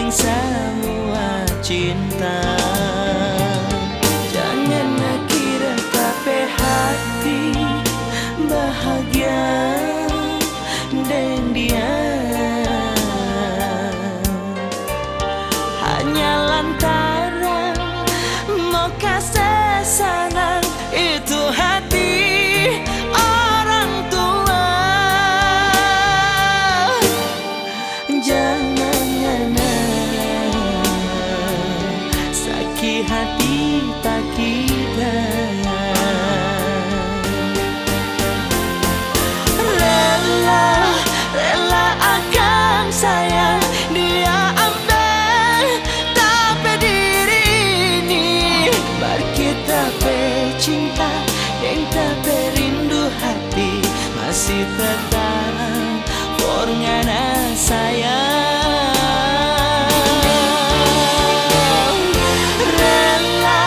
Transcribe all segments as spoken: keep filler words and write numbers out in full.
Samua cinta. Jangan kira ta pe hati bahagia deng dia, hanya lantaran mo kase sanang itu hati orang tua. Jangan ngana saki hati pa kita. Rela, rela akang sayang, dia ambe ta pe diri ini. Mar kita pe cinta deng ta pe rindu hati masih tetap for ngana sayang. Rela,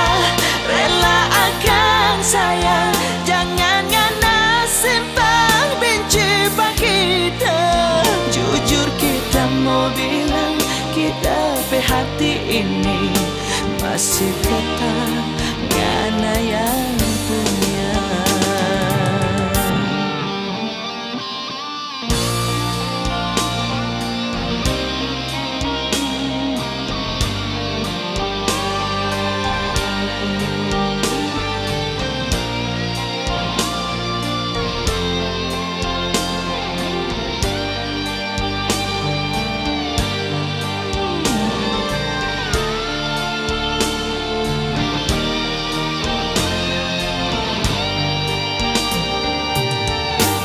rela akang sayang, jangan ngana simpang binci pa kita. Jujur kita mo bilang, kita pe hati ini masih tetap ngana yang punya.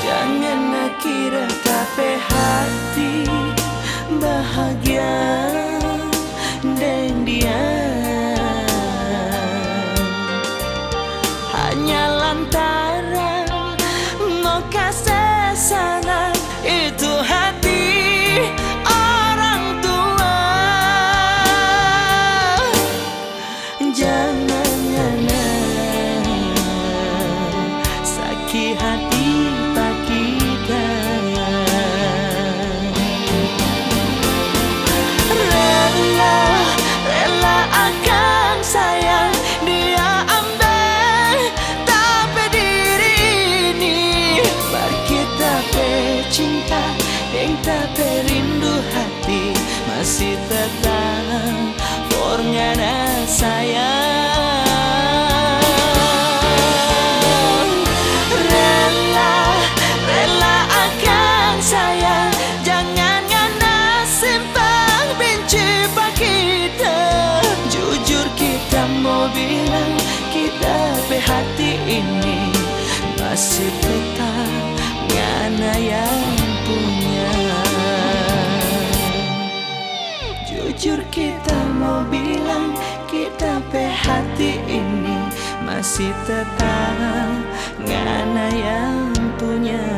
Jangan kira ta pe hati bahagia deng dia, hanya lantaran mo kase sanang itu hati orang tua. Jangan ngana saki hati pa kita. Rela, rela akang sayang, dia ambe ta pe diri ini. Mar kita pe cinta deng ta pe rindu hati masih tetap for ngana sayang. Rela, rela akang sayang, jangan ngana simpang binci pa kita. Jujur kita mo bilang, kita pe hati ini masih tetap ngana yang punya. Jujur kita mo bilang, kita pe hati ini masih tetap ngana yang punya.